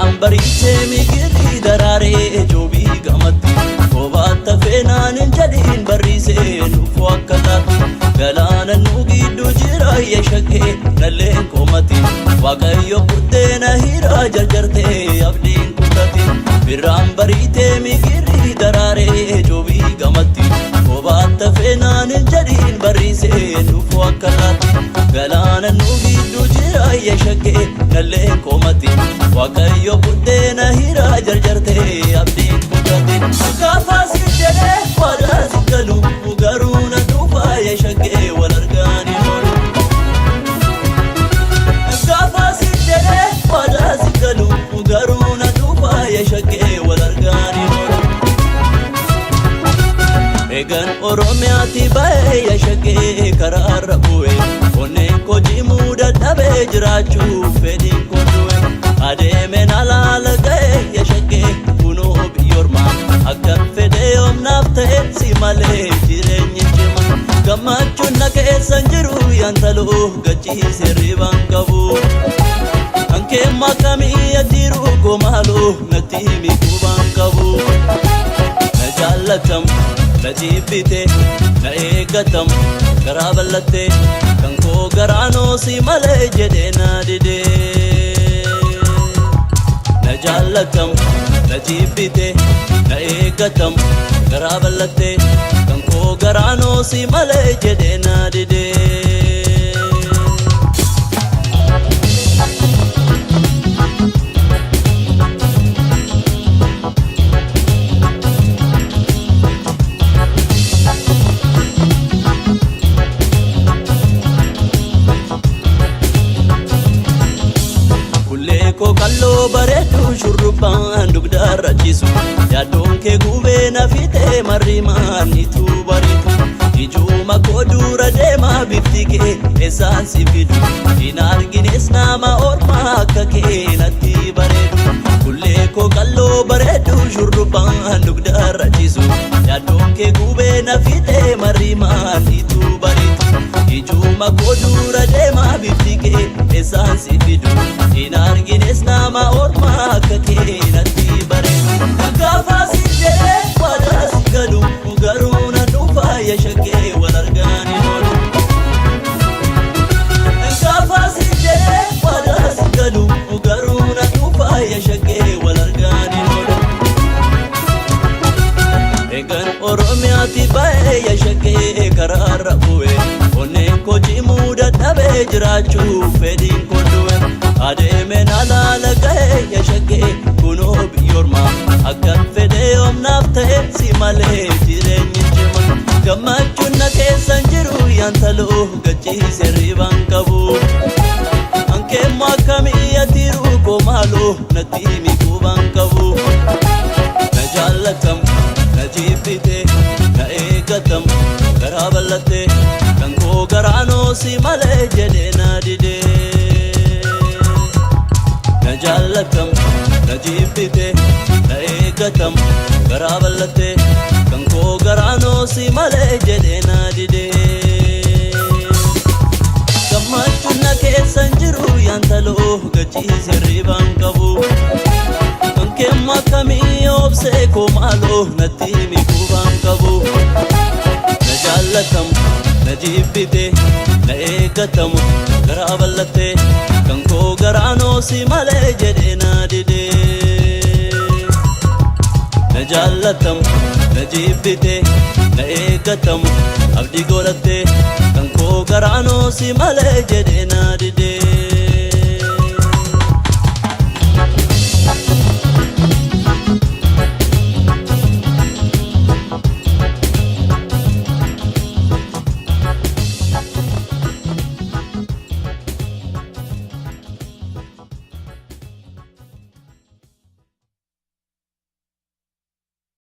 Birraan bariisee migirri daraaree joobii gamatti Kophaatti feenaan hin jedhiin barriisee nuufuu akka taate Galaana nu gidduu jira yeeshakkee nalleen koomatti Waaqayyo buddeena hiraa jarjartee abdiin kutatti Birraan bariitee migirri daraaree joobii gamatti Kophaatti feenaan hin jedhiin barriisee nuufuu akka taate Galaana nu gidduu jira yeeshakkee nalleen koomatti Waaqayyo buddeena hiraa jarjartee abdiin kutatti Gaafa si jedhee waadaa si galu garuu na dhufa yeeshakkee wal argaanii oolu. Gaafa si jedhee waadaa si galu garuu na dhufa yeeshakkee wal argaanii oolu. Eegan Oromiyaatti ba'ee yeeshakkee karaarra bu'e onneen koo cimuu dadhabee jiraachuu fedhiin koo du'e adeemeen alaala ga'e yeeshakkee kunoo biyyoormaa akka fedhe yoomnaaf ta'e si malee jireenyi cima gammachuun na keessan jiru yantaloo gachiise ribaan qabu. Ankeemma akkamii atiiru komaaloo natti himi qubaan qabu. Na jaallatam, na jibbite, na eeggatam, garaa bal'atte, kan koo garaanoo si malee jedhee na dide. Na jaallatam, na jibbite, na eeggatam, garaa bal'atte, kan koo garaanoo si malee jedhee na dide. Kullee koo qalloo bareedu shurrubbaan dugdarra ciisu yaaddoon kee gubee na fiixee marrimaan ituu bariitu ijuma koo dura deemaa bifti kee eessaan si fidu hin argines nama ormaa akka kee natti bareedu kullee koo qalloo bareedu shurrubbaan dugdarra ciisu yaaddoon kee gubee na fiixee marrimaan ituu bariitu ijuma koo dura deemaa bifti kee eessaan si fidu hin argines nama ormaa akka kee natti bareedu gaafa si jedhee waadaa si galu garuu na dhufa yeeshakkee wal argaanii oolu. Gaafa si jedhee waadaa si galu garuu na dhufa yeeshakkee wal argaanii oolu. Eegan Oromiyaatti ba'ee yeeshakkee karaarra bu'e onneen koo cimuu dadhabee jiraachuu fedhiin koo du'e adeemeen alaala ga'e yeeshakkee kunoo biyyoormaa akka fedhe yoomnaaf ta'e si malee jireenyi cima gammachuun na keessan jiru yantaloo gachiise ribaan qabu. Ankeemmoo akkamii atiiru koo maaloo natti himi qubaan qabu. Na jaallatam, na jibbite, na eeggatam, garaa bal'atte, kan koo garaanoo si malee jedhee na dide. Na jaallatam, na jibbite, na eeggatam, garaa bal'atte, kan koo garaanoo si malee jedhee na dide. Gammachuun na keessan jiru yantaloo gachiise ribaan qabu. Ankeemma akkamii obsee koo maaloo natti himi qubaan qabu. Na jaallatam, na jibbite, na eeggatam, garaa bal'atte, kan koo garaanoo si malee jedhee na dide. Na jaallatam, na jibbite, na eeggatam, abdii godhatte, kan koo garaanoo si malee jedhee na dide.